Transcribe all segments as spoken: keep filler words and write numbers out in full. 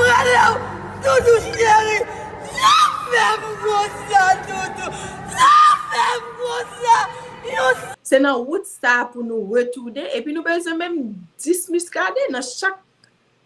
Doudou cheri, sa fè m konsa, Doudou, sa fè m konsa. Yon Se nan wout sa a pou nou retounen, epi nou bezwen menm dis Muscadin nan chak,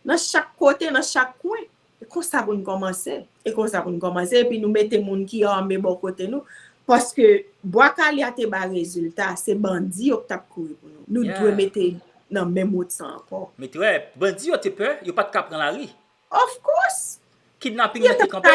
nan chak kote, nan chak kwen. E konsa pou n kòmanse. E konsa pou n kòmanse, epi nou mete moun ki ame bò kote nou. Paske Bwa Kale a te bay rezilta, se bandi yo k t ap kouri pou nou. Nou dwe mete nan menm wout sa ankò. Mete, wè, bandi yo te pè, yo pa t ka pran lari. Of course! Kidnaping nan te kanpe.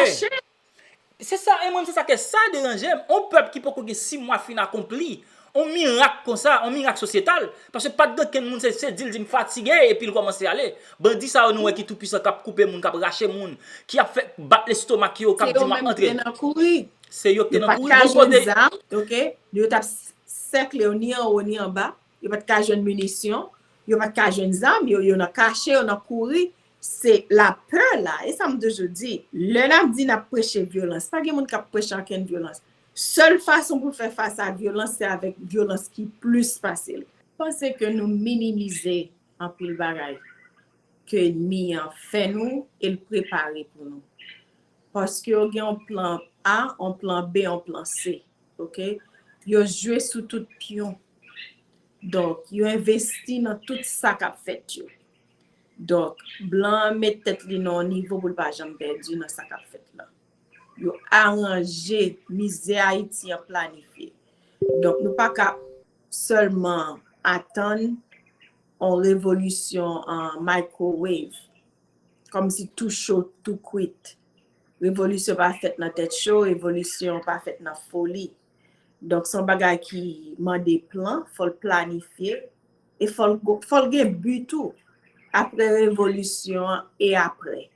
Se sa, e mwen, se sa ke sa deranje m. On pèp ki poko gen sis mwa fin akonpli. On mirak konsa, on mirak sosyetal. Paske pa t gen okenn moun, se, se di l di m fatige, epi l kòmanse ale. Bandi sa yo nou wè ki toupwisan, k ap koupe moun, k ap rache moun, ki ap fè bat lestomak yo, k ap di m ap antre. Se yo k te nan kouri. Yon kote. Yo t ap sèkle yo ni anwo ni anba. Yo pa t ka jwenn minisyon. Yo pa t ka jwenn zam. Yo, yo nan kache, yo nan kouri. Se lapè la. E sa m toujou di. Lè n ap di n ap preche vyolans, pa gen moun k ap preche ankenn vyolans. Sèl fason pou fè fas a vyolans, se avèk vyolans ki plis pase l. Panse ke nou minimize anpil bagay ke ènmi an fè nou e l prepare pou nou. Paske yo gen yon plan A, yon plan B, yon plan C. Oke? Yo jwe sou tout pyon. Donk, yo envesti nan tout sa k ap fèt yo. Donk, blan an met tèt li nan yon nivo pou l pa janm pèdi nan sa k ap fèt la. Yo aranje mizè Ayiti an planifye. Donk, nou pa ka sèlman atann yon revolisyon an microwave, kòmsi tou cho, tou kwit. Revolisyon pa fèt nan tèt cho, revolisyon pa fèt nan foli. Donk, se yon bagay ki mande plan, fò l planifye, e fò l, fò l gen bi tou. Apre revolisyon an e apre.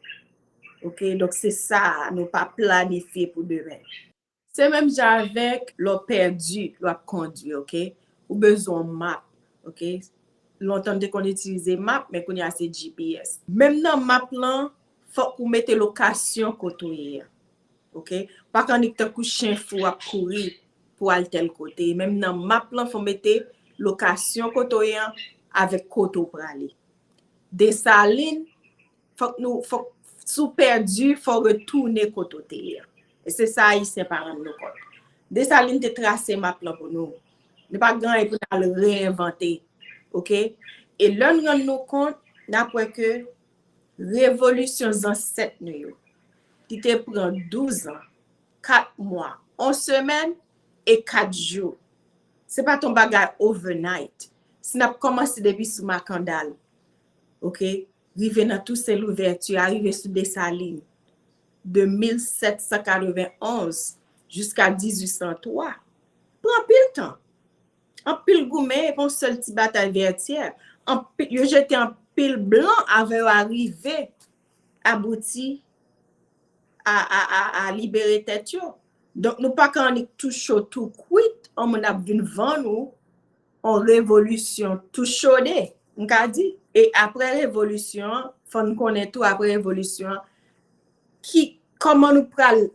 Oke, donk se sa nou pa planifye pou demen. Se menm jan avèk lè w pèdi, lè w ap kondwi, oke? Ou bezwen yon map, oke? Lontan m te konn itilize map, men kounye a se G P S. Menm nan map lan, fòk ou mete lokasyon kote w ye a. Oke? Pa ka annik tankou chen fou w ap kouri pou al tèl kote. Menm nan map lan, fò w mete lokasyon kote w ye a avèk kote w prale. Desalin, fòk nou, fòk, si w pèdi, fò w retounen kote w te ye a. E se sa Ayisyen pa rann nou kont. Desalin te trase map lan pou nou. Nou pa gen anyen pou n al reenvante. Oke? E lè n rann nou kont, n ap wè ke revolisyon zansèt nou yo, ki te pran douz an, kat mwa, yon semèn e kat jou. Se pa t yon bagay overnight. Si n ap kòmanse depi sou Makandal, oke, rive nan Toussaint Louverture, arive sou Desalin, de mil sèt san katrevenn onz jiska dizuit san twa, pran anpil tan. Anpil goumen, epi yon sèl ti batay Vètyè. Anpil, yo jete anpil blan avan yo arive abouti a, a, a, a libere tèt yo. Donk, nou pa ka annik tou cho, tou kwit, yon moun ap vin vann ou yon revolisyon tou chode, m ka di. E apre revolisyon an, fò n konnen tou, apre revolisyon an, ki, kòman nou pral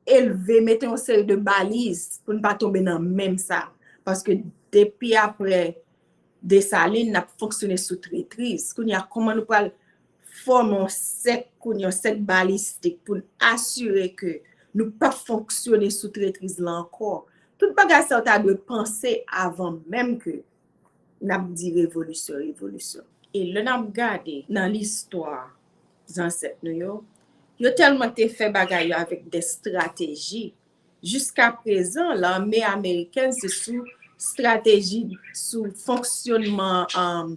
elve, mete yon seri de baliz pou n pa tonbe nan menm sa. Paske depi apre Desalin, n ap fonksyone sou tretriz. Kounye a, kòman nou pral fòme yon sèk, kounye a, yon sèk balistik pou n asire ke nou p ap fonksyone sou tretriz la ankò? Tout bagay sa yo ta dwe panse avan menm ke n ap di revolisyon, revolisyon. E lè n ap gade nan listwa zansèt nou yo, yo tèlman te fè bagay yo avèk de estrateji. Jiska prezan, lame amerikèn se sou estrateji, sou fonksyonman, um,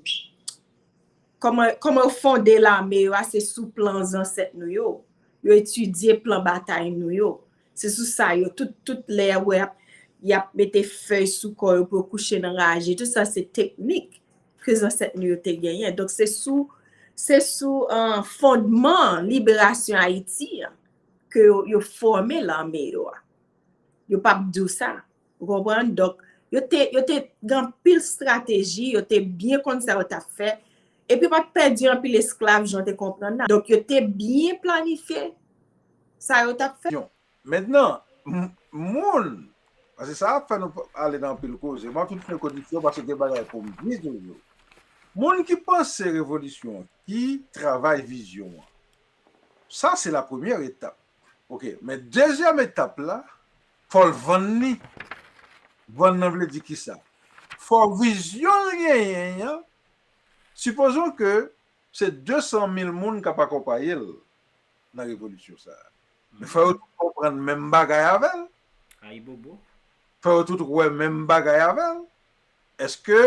kòman, kòman yo fonde lame yo a, se sou plan zansèt nou yo. Yo etidye plan batay nou yo. Se sou sa yo, tout, tout lè w wè y ap, y ap mete fèy sou kò yo pou yo kouche nan raje. Tout sa se teknik ke zansèt nou yo te genyen. Donk, se sou, se sou, uh, fondman liberasyon Ayiti an ke yo, yo fòme lame yo a. Yo p ap di w sa. Ou konprann? Donk, yo te, yo te gen anpil estrateji, yo te byen konn sa yo t ap fè. Epi, yo pa t pèdi anpil esklav, jan w te konprann la. Donk, yo te byen planifye sa yo t ap fè. Mentnan, m-, moun, paske sa ap fè nou ale nan anpil koze, m ap vin fè konisyon paske gen bagay pou m di toujou. Moun ki panse revolisyon, ki travay vizyon an, Sa, se la premyè etap. Ok, men dezyèm etap la, fò l vann li. Vann nan vle di kisa? Fò vizyon l genyen an, sipozon ke se de san mil moun k ap akonpaye l nan revolisyon sa a. Men fò yo tout konprann menm bagay avè l. Ayibobo. Fò yo tout wè menm bagay avè l. Èske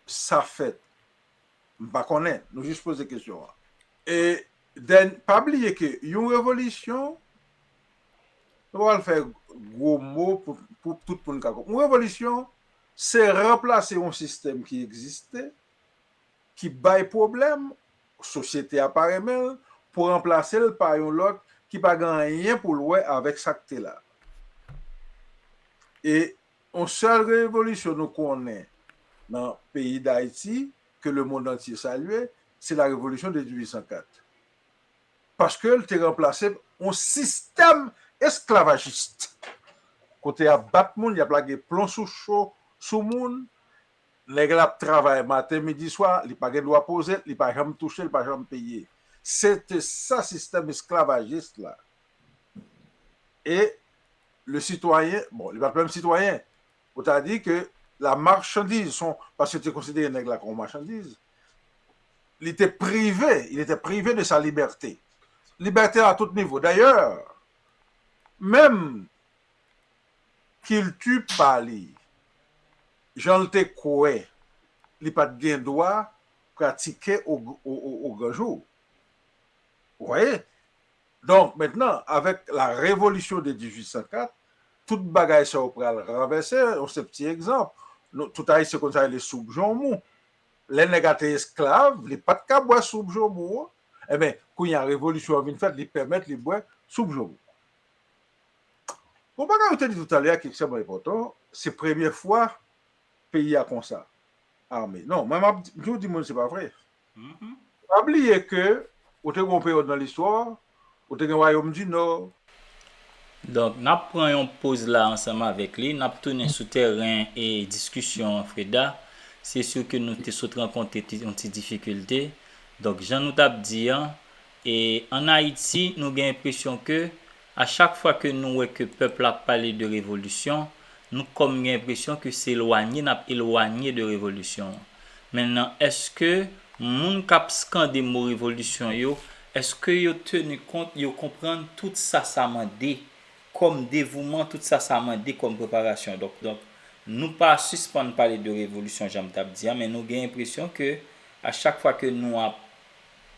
sa fèt? M pa konnen. Nou jis poze kesyon an. E dèn, pa bliye ke yon revolisyon, nou pral fè gwo mo pou, pou tout moun ka konprann. Yon revolisyon, se ranplase yon sistèm ki egziste, ki bay pwoblèm, sosyete a pa renmen l, pou ranplase l pa yon lòt ki pa gen anyen pou l wè avèk sa k te la. E yon sèl revolisyon nou konnen nan peyi Dayiti, ke le monde entier salye, se la revolisyon de dizuit san kat. Paske l te ranplase yon sistèm esklavajis. Kote y ap bat moun, y ap lage plon sou cho, sou moun, nèg la ap travay maten, midi, swa, li pa gen dwa poze, li pa janm touche, li pa janm peye. Se te sa sistèm esklavajis la. E le sitwayen, bon, li pa t menm sitwayen, ou ta di ke la marchandise, son, paske te konsidere nèg la kòm machandiz, li te prive, il était privé de sa liberté. Libète a tout nivo. Dayè, menm kilti pa li, jan l te kwè, li pa t gen dwa pratike o, o, o, o gran jou. Ou voyez? Donk, mentnan, avèk la revolisyon de dizuit san kat, tout bagay sa yo pral ranvèse. Yon senp ti egzanp, nou, tout Ayisyen konn sa rele soup jonmou. Lè nèg la te esklav, li pa t ka bwè soup jonmou an. Enben, kounye a, revolisyon an vin fèt, li pèmèt li bwè soup jonmou. Bon, bagay ou te di toutalè a ki ekstrèmman enpòtan, se premye fwa peyi a konsa ame. Non, mwen m ap di, m toujou di moun se pa vre. Pa bliye ke ou te gen yon peryòd nan listwa, ou te gen Wayòm di Nò. Donk, n ap pran yon poz la ansanm avèk li. N ap tounen sou tèren e diskisyon an, Freda. Se si ke nou te sot rankontre ti, yon ti difikilte. Donk, jan nou t ap di an, e ann Ayiti, nou gen enpresyon ke a chak fwa ke nou wè ke pèp la ap pale de revolisyon, nou kòm gen enpresyon ke se elwanye n ap elwanye de revolisyon an. Mentnan, èske moun k ap skande mo revolisyon yo, èske yo teni kont, yo konprann tout sa sa mande kòm devouman, tout sa sa mande kòm preparasyon? Donk, donk, nou pa sispann pale de revolisyon, jan m t ap di a, men nou gen enpresyon ke a chak fwa ke nou ap,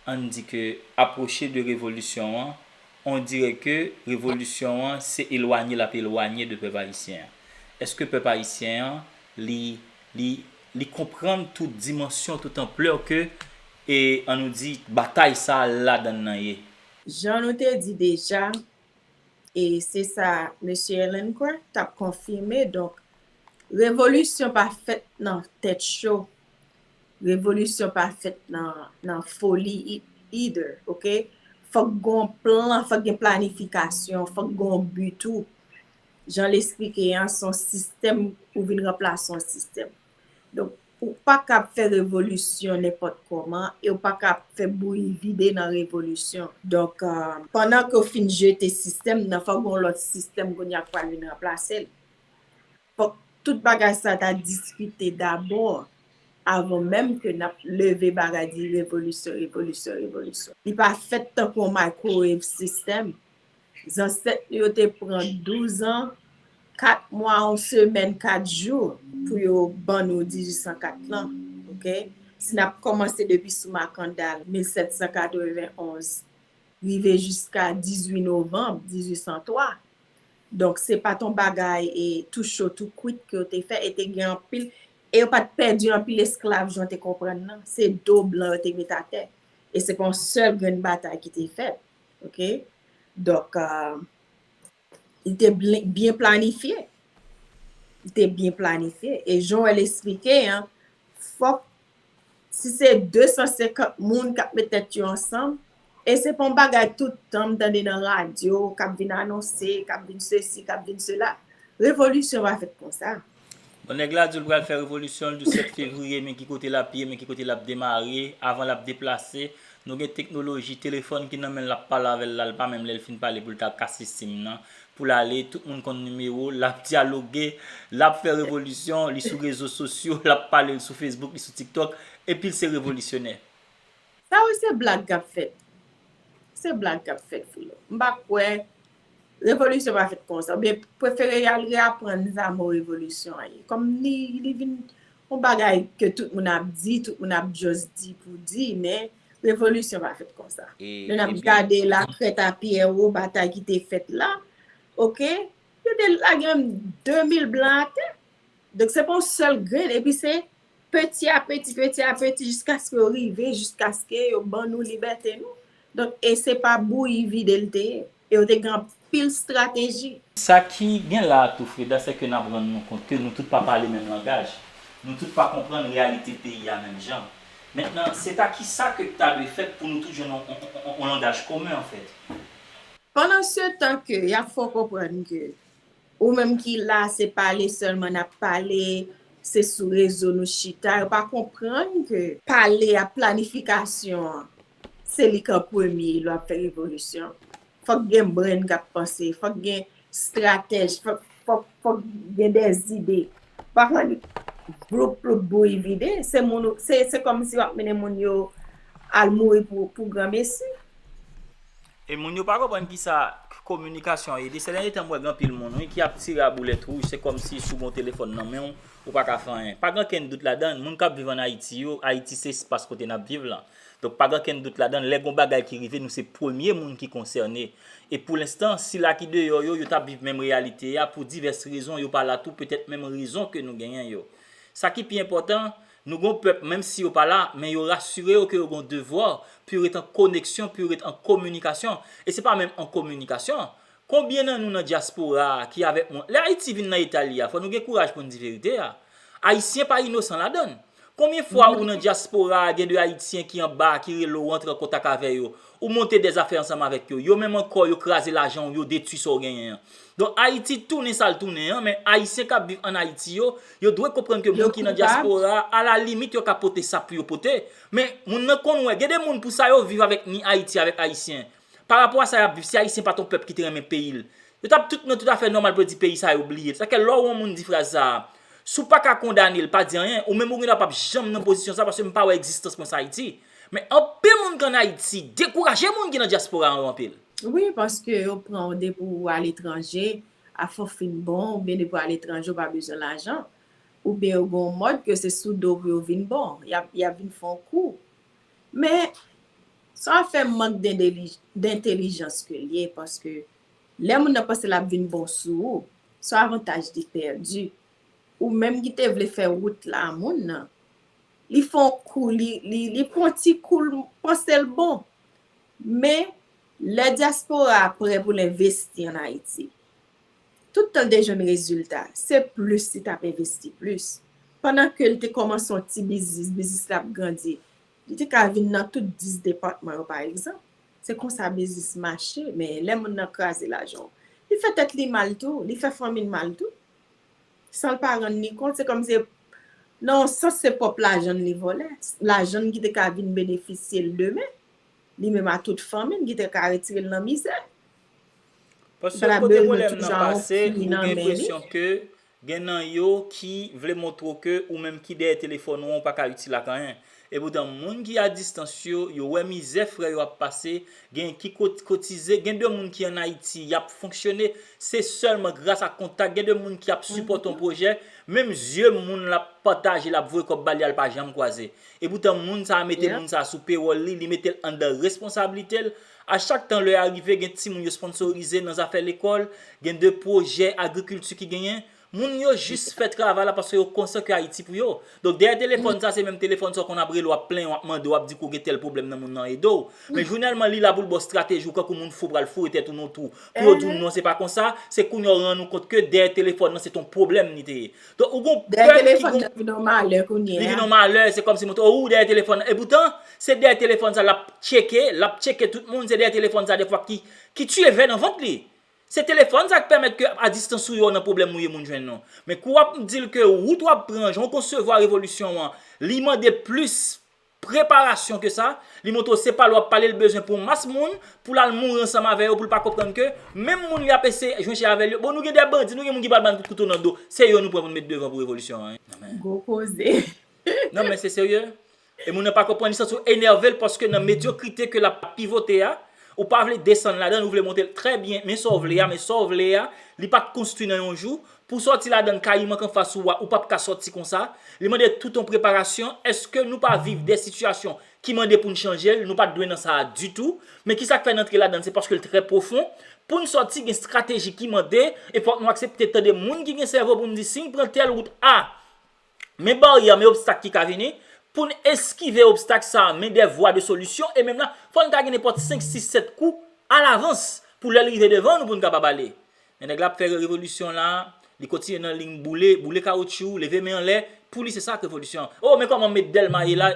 ann di ke, apwoche de revolisyon an, on dirè ke revolisyon an se elwanye l ap elwanye de pèp ayisyen an. Èske pèp ayisyen an, li, li, li konprann tout dimansyon, tout anplè ke, e, ann nou di, batay sa a ladan l nan ye? Jan nou te di deja, e se sa Mesye Ellencourt t ap konfime, donk, revolisyon pa fèt nan tèt cho, revolisyon pa fèt nan, nan foli either, ok? Fòk gen yon plan, fòk gen planifikasyon, fòk gen yon bi tou. Jan l esplike an, se yon sistèm, ou vin ranplase yon sistèm. Donk, ou pa ka ap fè revolisyon nenpòt kòman e ou pa ka ap fè bouyi vide nan revolisyon. Donk, pandan ke w fin jete sistèm nan, fòk gen yon lòt sistèm kounye a k pral vin ranplase l. Fòk tout bagay sa ta diskite dabò avan menm ke n ap leve bagay di revolisyon, revolisyon, revolisyon. Li pa fèt tankou yon microwave system. Zansèt nou yo te pran douz an, kat mwa, yon semèn, kat jou pou yo ban nou dizuit san kat lan. Ok? Si n ap kòmanse depi sou Makandal, mil sèt san katrevenn onz, rive jiska dizuit novanm dizuit san twa. Donk, se pa t yon bagay e tou cho, tou kwit ke yo te fè, e te gen anpil, e yo pa t pèdi anpil esklav jan w te konprann nan. Se do blan yo te met atè. E se pa yon sèl grenn batay ki te fèt. Ok? Donk, li te byen planifye. Li te byen planifye. E jan w wè l esplike an, fòk, si se de san senkant moun k ap met tèt yo ansanm, e se pa yon bagay tout tan m tande nan radyo, k ap vin anonse, k ap vin sesi, k ap vin sela. Revolisyon pa fèt konsa. Bon, nèg la di l pral fè revolisyon, l di w sèt fevriye, men ki kote l ap ye, men ki kote l ap demare, avan l ap deplase, Nou gen teknoloji, telefòn ki nan men l, l ap pale avè l la, l pa menm lè l fin pale pou l ta kase sim nan, pou l ale, tout moun konn nimewo l, l ap dyaloge, l ap fè revolisyon, li sou rezo sosyo, l ap pale, l sou Facebook, li sou TikTok, epi l se revolisyonè. Sa yo se blag k ap fèt. Se blag k ap fèt, Filo. M pa kwè revolisyon pa fèt konsa. Oubyen prefere y al reaprann sa mo revolisyon an ye. Kòm li, li vin yon bagay ke tout moun ap di, tout moun ap just di pou di, men revolisyon pa fèt konsa. Lè n ap gade lakrèt a Pierrot, batay ki te fèt la, oke, yo te lage menm de mil blan atè. Donk, se pa yon sèl grenn, epi se peti a peti, peti a peti, jiskaske yo rive, jiskaske yo ban nou libète nou. Donk, e se pa bouyi vide l te ye. E yo te gen anpil estrateji. Sa ki gen la a tou, Freda, se ke n ap rann nou kont ke nou tout pa pale menm langaj. Nou tout pa konprann reyalite peyi a menm jan. Mentnan, se ta kisa ke ta dwe fèt pou nou tout jwenn yon, yon, yon, yon langaj komen, anfèt? Pandan se tan ke y ap fè w konprann ke ou menm ki la, se pale sèlman n ap pale, se sou rezo nou chita, yo pa konprann ke pale a, planifikasyon an, se li k an premye lè w ap fè revolisyon. Fòk gen brenn k ap panse, fòk gen stratèj, fòk, fòk, fòk gen dèzide. Pa pran vloup ploup bouyi vide, se moun, se, se kòmsi w ap mennen moun yo al mouri pou, pou granmesi. E moun yo pa konprann kisa kominikasyon an ye. Deselenye tan m wè gen anpil moun, wi, ki ap tire a boulèt wouj, se kòmsi si w gen yon telefòn nan men w, ou pa ka fè anyen. Pa gen okenn dout ladan l, moun k ap viv ann Ayiti yo, Ayiti se espas kote n ap viv lan. Donk, pa gen okenn dout ladan l, lè gen yon bagay ki rive, nou se premye moun ki konsène. E pou lenstan, sila ki deyò yo, yo t ap viv menm reyalite a, pou divès rezon, yo pa la tou, petèt menm rezon ke nou genyen yo. Sa ki pi enpòtan, nou gen yon pèp, menm si yo pa la, men yo rasire yo ke yo gen yon devwa pou yo ret an koneksyon, pou yo ret an kominikasyon. E se pa menm an kominikasyon. Konbyen nan nou nan dyaspora a ki avèk mwen? Lè Ayiti vin nan eta li a, fò nou gen kouraj pou n di verite a. Ayisyen pa inosan ladan l. Konbyen fwa ou nan dyaspora a, gen de Ayisyen ki anba a, ki rele w, ou antre an kontak avè yo, ou monte dèzafè ansanm avèk yo, yo menm ankò, yo kraze lajan w, yo detwi sa w genyen an. Donk, Ayiti tounen sa l tounen an, men Ayisyen k ap viv ann Ayiti yo, yo dwe konprann ke moun ki nan dyaspora a, alalimit, yo ka pote sa pou yo pote. Men, moun nan konn wè, gen de moun pou sa yo viv avèk ni Ayiti avèk Ayisyen. Pa rapò a sa y ap viv, si Ayisyen pa t yon pèp ki te renmen peyi l, yo t ap tout nan tout afè nòmal pou yo di peyi sa yo bliye l. Sa k fè lè w wè yon moun di fraz sa a, si w pa ka kondane l, pa di anyen, ou menm ou gendwa p ap janm nan pozisyon sa, paske m pa wè egzistans mwen sa Ayiti. Men anpil moun ki ann Ayiti dekouraje moun ki nan dyaspora an yo anpil. Wi, paske yo pran w depi w aletranje, afè w fin bon, oubyen depi w aletranje, w pa bezwen lajan. Oubyen yo gen yon mòd ke se sou do pou yo vin bon, y ap, y ap vin fè yon kou. Men, se yon afè mank dentelijans ke l ye, paske lè moun nan panse l ap vin bon sou ou, se yon avantaj li pèdi. Ou menm ki te vle fè wout la a moun nan, li fè yon kou, li, li, li pran ti kou, l panse l bon. Men, lè dyaspora a prè pou l envesti ann Ayiti, tout tan l te jwenn rezilta, se plis li t ap envesti plis. Pandan ke l te kòmanse yon ti biznis, biznis la ap grandi, li te ka vin nan tout dis depatman yo, pa egzanp. Se konsa biznis mache, men lè moun nan kraze lajan w, li fè tèt li mal tou, li fè fanmi l mal tou. San l pa rann li kont, se kòmsi nan yon sans se pwòp lajan l li vòlè. Lajan l ki te ka vin benefisye l demen, li menm a tout fanmi l ki te ka retire l nan mizè. Paske kote pwoblèm nan pase, ou gen enpresyon ke gen nan yo ki vle montre w ke ou menm ki dèyè telefòn ou an, ou pa ka itil ak anyen. Epoutan, moun ki a distans yo, yo wè mizè frè yo ap pase, gen ki kot-, kotize, gen de moun ki ann Ayiti, y ap fonksyone, se sèlman gras a kontak, gen de moun ki ap sipòte yon pwojè, menm zye moun l ap pataje, l ap voye kòb ba li a, l pa janm kwaze. Epoutan, moun sa a mete moun sa a sou pewòl li, li mete l anndan responsablite l. A chak tan lè a rive, gen timoun yo sponsorize nan zafè lekòl, gen de pwojè agrikilti ki genyen. Moun yo jis fè travay la paske yo konsyan ke Ayiti pou yo. Donk, dèyè telefòn sa, se menm telefòn sa w konn ap rele, w ap plenyen, w ap mande, w ap di ke w gen tèl pwoblèm nan moun nan ede w. Men jounèlman, li la pou l ba w estrateji w kankou moun fou pral foure tèt ou nan twou. Pou yo di w non, se pa konsa, se kounye a w rann ou kont ke dèyè telefòn nan, se t on pwoblèm li te ye. Donk, ou gon pèp ki gon. Li vin yon malè, se kòmsi montre, oh, ou dèyè telefòn nan. Epoutan, se dèyè telefòn sa l ap tcheke, l ap tcheke tout moun, se dèyè telefòn sa defwa ki, ki tiye vè nan vant li. Se telefòn sa k pèmèt ke a distans ou ye, w nan pwoblèm ou ye, moun jwenn ou. Men kou w ap di l ke wout w ap pran, jan w konsevwa revolisyon an, li mande plis preparasyon ke sa, li montre w se pa l w ap pale, l bezwen pou yon mas moun, pou l al mouri ansanm avè yo, pou l pa konprann ke menm moun li ap eseye jwenche avè l yo, bon, nou gen de bandi, nou gen moun ki pral ba n kout kouto nan do, se yo nou pran pou n met devan pou revolisyon an, wi. Gwo koze. Non, men se serye. E moun nan pa konprann, li santi w enève l paske nan medyokrite ke l ap pivote a, ou pa vle desann ladan, ou vle monte l trè byen, men sa w vle a, men sa w vle a, li pa t konstwi nan yon jou. Pou w sòti ladan l, kay li manke anfas ou a, ou p ap ka sòti konsa. Li mande tout yon preparasyon. Èske nou pa viv de sitiyasyon ki mande pou n chanje l? Nou pa t dwe nan sa a ditou. Men kisa k fè n antre ladan l? Se paske l trè pwofon. Pou n sòti, gen estrateji ki mande, e fòk nou aksepte tande moun ki gen sèvo pou n di, si n pran tèl wout A, men baryè, men obstak ki ka vini. Pou n eskive obstak sa a, men de vwa de solisyon, e menm la, fò n ka gen nenpòt senk, sis, sèt kou alavans pou lè l rive devan nou pou n kapab ale. Men nèg la ap fè revolisyon la, li kontinye nan liy boule, boule kawotchou, leve men anlè, pou li se sa k revolisyon an. O, men kòman m met Dèlma ye la.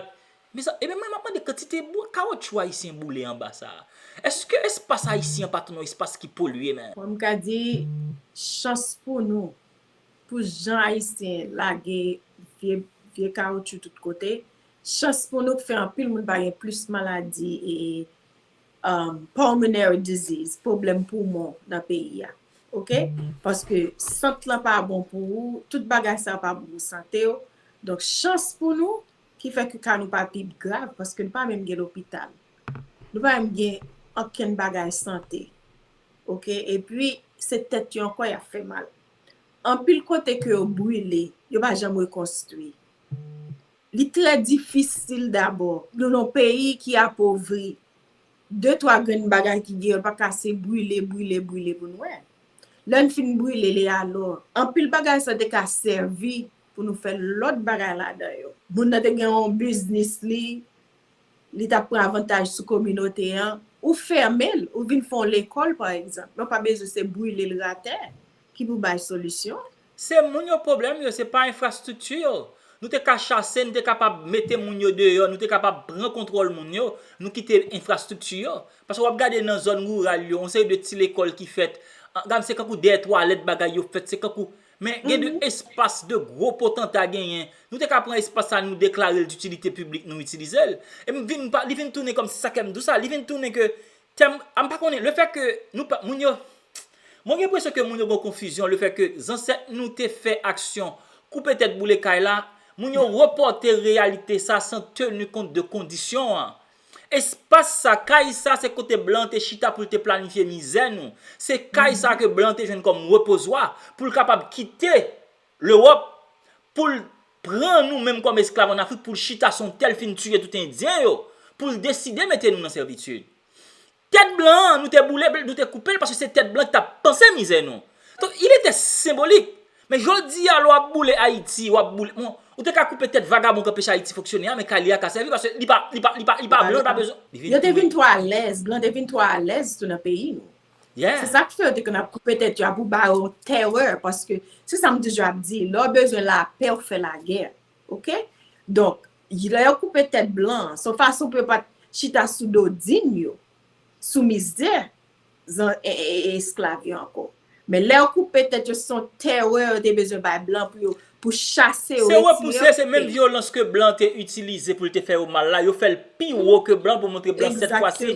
Mezanmi, e men mwen m ap mande kantite bou-, kawotchou ayisyen boule anba sa a. Èske espas ayisyen an pa tou yon espas ki polye, men? Mwen m ka di, chans pou nou, pou jan ayisyen lage vye, vye kawotchou tout kote, chans pou nou k fè anpil moun pa gen plis maladi e um, pulmonary disease, pwoblèm poumon nan peyi a. Oke? Paske sant lan pa bon pou ou, tout bagay sa yo pa bon pou sante w. Donk, chans pou nou ki fè ke ka nou pa pi grav, paske nou pa menm gen lopital. Nou pa menm gen okenn bagay sante. Oke? Epi, se tèt yo ankò y ap fè mal. Anpil kote ke yo brile, yo pa janm rekonstwi. Li trè difisil dabò. Nou nan yon peyi ki apovri. De twa grenn bagay ki gen yo, l pa ka se brile, brile, brile pou n wè. Lè n fin brile li alò, anpil bagay sa te ka sèvi pou nou fè lòt bagay ladan yo. Moun nan te gen yon biznis li, li t ap pran avantaj sou kominote an, ou fèmen l, ou vin fè yon lekòl, pa egzanp. Men w pa bezwen se brile l atè ki pou bay solisyon. Se moun yo pwoblèm yo, se pa enfrastrikti yo. Nou te ka chase, nou te kapab mete moun yo deyò, nou te kapab pran kontwòl moun yo, nou kite enfrastrikti yo. Paske w ap gade nan zòn riral yo, yon seri de ti lekòl ki fèt, an, gad, se kankou dèyè twalèt bagay yo fèt, se kankou, men gen de espas de gwo potanta genyen. Nou te ka pran espas sa, nou deklare l ditilite piblik, nou itilize l. E m vin pa, li vin tounen kòmsi, sa k fè m di w sa, li vin tounen ke tèm, a, m pa konnen, lefètke nou pa, moun yo, mwen gen enpresyon ke moun yo gen konfizyon, lefètke zansèt nou te fè aksyon koupe tèt boule kay la, moun yo repòte reyalite sa san teni kont de kondisyon an. Espas sa, kay sa, se kote blan te chita pou l te planifye mizè nou. Se kay sa ke blan te jwenn kòm repozwa pou l kapab kite Lewòp pou l pran nou menm kòm esklav ann Afrik, pou l chita sou yon tèl, fin tiye tout Endyen yo, pou l deside mete nou nan sèvitid. Tèt blan an, nou te boule, nou te koupe l, paske se tèt blan ki t ap panse mizè nou. Donk, il était symbolique. Men jodi a, lè w ap boule Ayiti, w ap boule, bon, ou te ka koupe tèt vagabon k anpeche Ayiti fonksyone a, men kay li a ka sèvi, paske li pa, li pa, li pa, li pa blan, li pa bezwen. Yo te vin twò alèz, blan te vin twò alèz tou nan peyi nou. Se sa k fè yo te konn ap koupe tèt yo a pou ba yo tèrè, paske se sa m toujou ap di, lè w bezwen lapè, w fè lagè. Oke? Donk, lè yo koupe tèt blan an, se yon fason pou yo pa t chita sou dodin yo, sou mizè zan-, e, e, e, esklav yo ankò. Men lè yo koupe tèt yo, se yon tèrè yo te bezwen bay blan pou yo, pou chase yo, retire yo. Se repouse, se menm vyolans ke blan te itilize pou l te fè yo mal la, yo fè l pi wo ke blan pou montre blan sèt fwa si,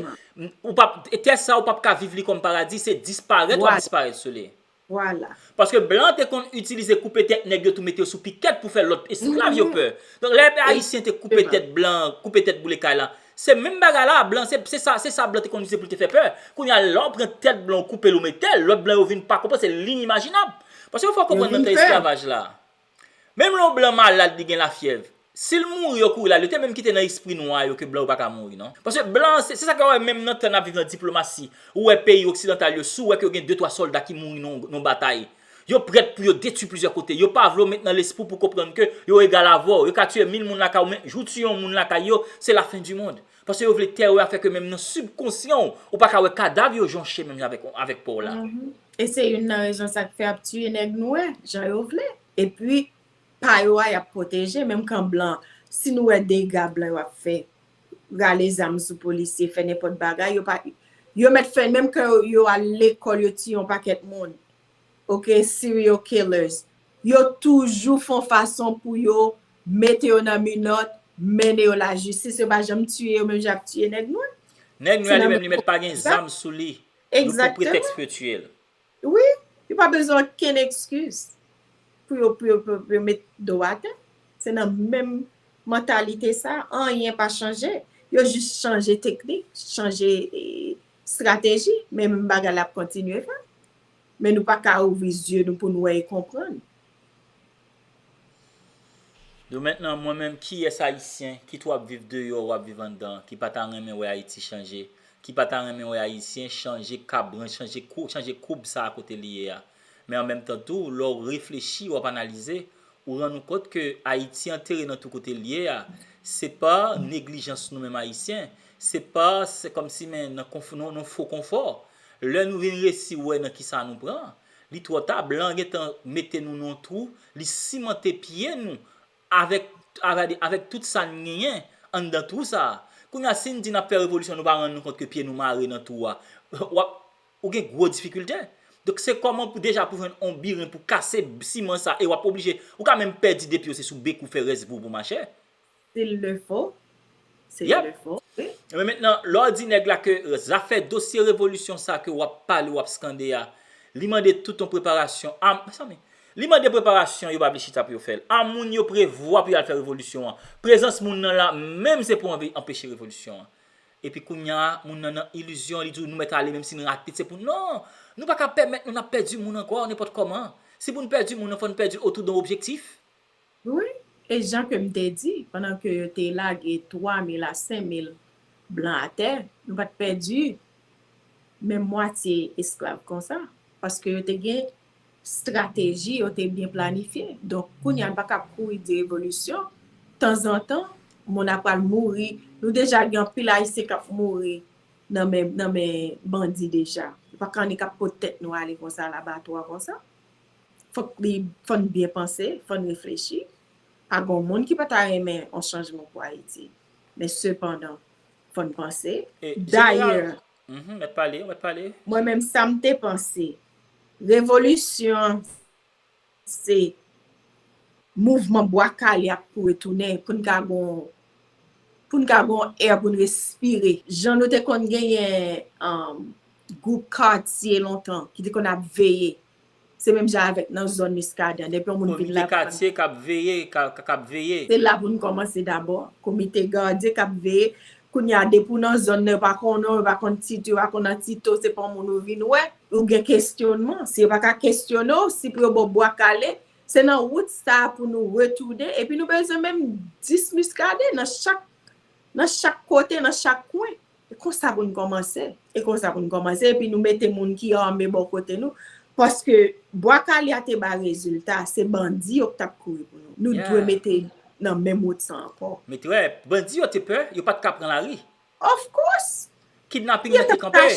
ou p ap, tè sa, ou p ap ka viv li kòm paradi, se disparèt w ap disparèt sou li. Vwala. Paske blan te konn itilize koupe tèt nèg yo tou mete yo sou pikèt pou fè lòt esklav yo pè. Donk lè ayisyen te koupe tèt blan, koupe tèt boule kay la, se menm bagay la, blan, se, se sa, se sa blan te konn itilize pou l te fè pè. Kounye a, lè w pran tèt blan, w koupe l, w mete l, lòt blan yo vin pa konprann, se linimajinab. Paske fò w konprann nan tan esklavaj la. Menm lè yon blan malad, li gen lafyèv, si l mouri, yo kouri l ale, yo te menm kite nan espri nwa yo ke blan yo pa ka mouri, non. Paske blan, se, se sa k fè w wè menm nan tan n ap viv nan diplomasi, ou wè peyi oksidantal yo, si w wè ke yo gen de twa sòlda ki mouri nan, nan batay, yo prèt pou yo detwi plizyè kote. Yo pa vle w met nan lespri w pou konprann ke yo egal avè w. Yo ka tiye mil moun lakay ou, men jou w tiye yon moun lakay yo, se lafen di mond. Paske yo vle tèrè a fè ke menm nan sibkonsyan w, ou pa ka wè kadav yo jonche menm jan avèk, avèk pa w la. E se youn nan rezon sa k fè y ap tiye nèg nwè, jan yo vle. Epi, pa yo a, y ap pwoteje, menm kan blan, si nou wè dega blan yo ap fè, rale zam sou polisye, fè nenpòt bagay, yo pa, yo mèt fè, menm kan yo, yo al lekòl, yo tiye yon pakèt moun, oke, serial killers, yo toujou fè yon fason pou yo mete yo nan minòt, mennen yo lajistis, yo pa janm tiye yo menm jan y ap tiye nèg nwè. Nèg nwè a li menm li mèt pa gen zam sou li. Yo pou pretèks pou yo tiye l. Wi, yo pa bezwen okenn ekskiz pou yo, pou yo, pou yo, pou yo met do atè. Se nan menm mantalite sa, anyen pa chanje. Yo jis chanje teknik, chanje estrateji, men menm bagay la ap kontinye fèt. Men nou pa ka ouvri zye nou pou n wè e konprann. Donk mentnan, mwen menm, kiyès Ayisyen ki tou ap viv deyò, w ap viv anndan, ki pa ta renmen wè Ayiti chanje, ki pa ta renmen wè Ayisyen chanje kabran, chanje kou, chanje koub sa a kote li ye a? Men an menm tan tou, lè w reflechi, w ap analize, ou rann ou kont ke Ayiti antere nan tou kote l ye a, se pa neglijans nou menm Ayisyen, se pa, se kòmsi men nan konf, nan, nan fo konfò. Lè nou vin resi wè nan kisa nou pran, li twò ta, blan gentan mete nou nan yon twou, li simante pye nou avèk, avèk, avèk tout sa n genyen anndan twou sa a. Kounye a, si n di n ap fè revolisyon, nou pa rann nou kont ke pye nou mare nan twou a, w ap, ou gen gwo difikilte. Donk, se kòman pou deja pou jwenn yon biren pou kase siman sa, e w ap oblije, ou ka menm pèdi de pye w, se sou bek ou fè rès vi w pou mache. S'il le faut. S'il le faut, wi. Men mentnan, lè w di nèg la ke zafè dosye revolisyon sa ke w ap pale, w ap skande a, li mande tout yon preparasyon. A, mezanmi, li mande preparasyon, yo pa vle chita pou yo fè l. A moun yo prevwa pou y al fè revolisyon an. Prezans moun nan la menm se pou anpe, anpeche revolisyon an. Epi kounye a, moun nan nan ilizyon, li di w nou mèt ale menm si n rate, se pou, non! Nou pa ka pèmèt nou n ap pèdi moun ankò nenpòt kòman. Si pou n pèdi moun nan, fò n pèdi l otou de yon objektif. Wi, e jan ke m te di, pandan ke yo te lage twa mil a senk mil blan atè, nou pa t pèdi menm mwatye esklav konsa, paske yo te gen estrateji, yo te byen planifye. Donk, kounye a, n pa ka ap kouri di revolisyon. Tanzantan, moun ap pral mouri. Nou deja gen anpil Ayisyen k ap mouri nan men, nan men bandi deja. Nou pa ka annik ap pot tèt nou ale konsa, labatwa konsa. Fòk li, fò n byen panse, fò n reflechi. Pa gen moun ki pa ta renmen yon chanjman pou Ayiti. Men sepandan, fò n panse. Dayè, mwen menm sa m te panse. Revolisyon se mouvman Bwa Kale ap kouri tounen pou n ka gon, pou n ka gon è pou n respire. Jan nou te konn genyen gwoup katye lontan ki te konn ap veye. Se menm jan avèk nan zòn Miskaden. Depi yon moun vin la. Komite katye k ap veye, k ap veye. Se la pou n kòmanse dabò. Komite gadyen k ap veye. Kounye a, depi w nan zòn nan, yo pa konnen w, yo pa konn tit ou, yo pa konn antite w, se pa yon moun ou vin wè, ou gen kesyonman. Si yo pa ka kesyone w, si pou yo ba w Bwa Kale, se nan wout sa a pou nou retounen. Epi nou bezwen menm dis Miskaden nan chak, nan chak kote, nan chak kwen. E konsa pou n kòmanse. E konsa pou n kòmanse. Epi nou mete moun ki ame bò kote nou. Paske Bwa Kale a te bay rezilta, se bandi yo k t ap kouri pou nou. Nou dwe mete nan menm wout sa ankò. Men trè, bandi yo te pè, yo pa t ka pran lari. Of course! Kidnaping nan te kanpe.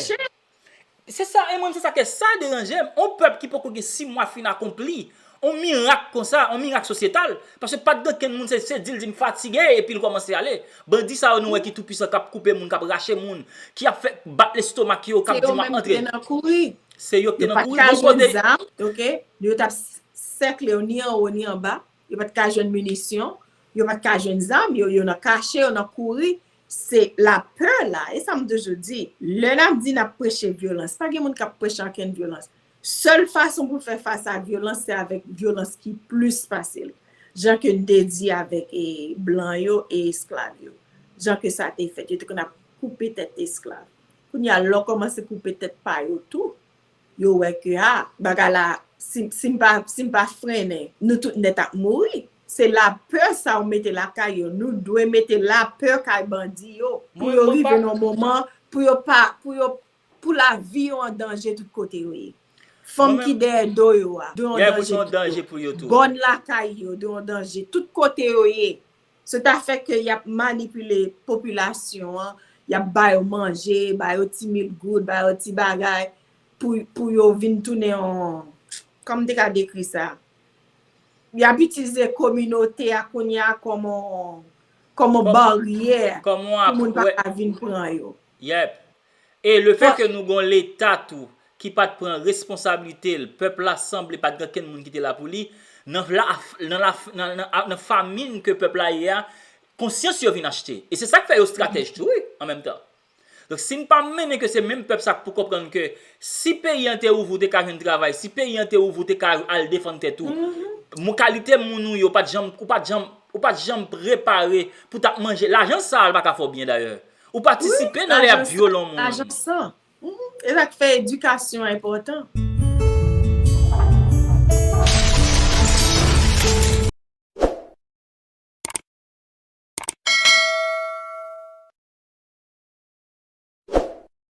Se sa, e mwen, se sa ke sa deranje m. On pèp ki poko gen sis mwa fin akonpli. On mirak konsa, on mirak sosyetal. Paske pa t gen okenn moun, se, se di l di m fatige, epi l kòmanse ale. Bandi sa yo nou wè ki toupwisan, k ap koupe moun, k ap rache moun, ki ap fè bat lestomak yo, k ap di m ap antre. Se yo k te nan kouri. Yo pa t ka jwenn zam, ok? Yo t ap sèkle yo ni anwo ni anba. Yo pa t ka jwenn minisyon, yo pa t ka jwenn zam, yo, yo nan kache, yo nan kouri. Se lapè la, e sa m toujou di, lè n ap di n ap preche vyolans, pa gen moun k ap preche ankenn vyolans. Sèl fason pou fè fas a vyolans, se avèk vyolans ki plis pase l. Jan ke n te di avèk e, blan yo e esklav yo. Jan ke sa te fèt, yo te konn ap koupe tèt esklav. Kounye a, lè w kòmanse koupe tèt pa yo tou, yo wè ke, a, bagay la, si, si m pa, si m pa frennen, nou tout nèt ap mouri. Se lapè sa w mete lakay yo. Nou dwe mete lapè kay bandi yo. Pou yo rive nan yon moman, pou yo pa, pou yo, pou lavi yo an danje tout kote yo ye. Fanm ki dèyè do yo a, dwe an danje pou yo. Bòn lakay yo, dwe an danje tout kote yo ye. Se ta fè ke y ap manipile popilasyon an, y ap ba yo manje, ba yo ti mil goud, ba yo ti bagay, pou, pou yo vin tounen yon, kòman m te ka dekri sa? Y ap itilize kominote a kounye a kòman, kòman baryè pou moun pa ka vin pran yo. Yep. E lefètke nou gen yon Leta tou ki pa t pran responsablite l, pèp la sanble pa t gen okenn moun ki te la pou li, nan, la, nan, la, nan, nan, nan famin ke pèp la ye a, Konsyans yo vin achte. E se sa k fè yo stratèj tou, wi, an menm tan. Donk, si n pa mennen ke se menm pèp sa k pou konprann ke si peyi an te ouvri, ou te ka jwenn travay, si peyi an te ouvri, ou te ka al defann tèt ou. Moun kalite moun ou yo, ou pa t janm, ou pa t janm, ou pa t janm prepare pou t ap manje. Lajan sa a, l pa ka fè w byen dayè. Ou patisipe nan lè y ap vyole yon moun. Lajan sa. Mhm. E sa k fè edikasyon enpòtan.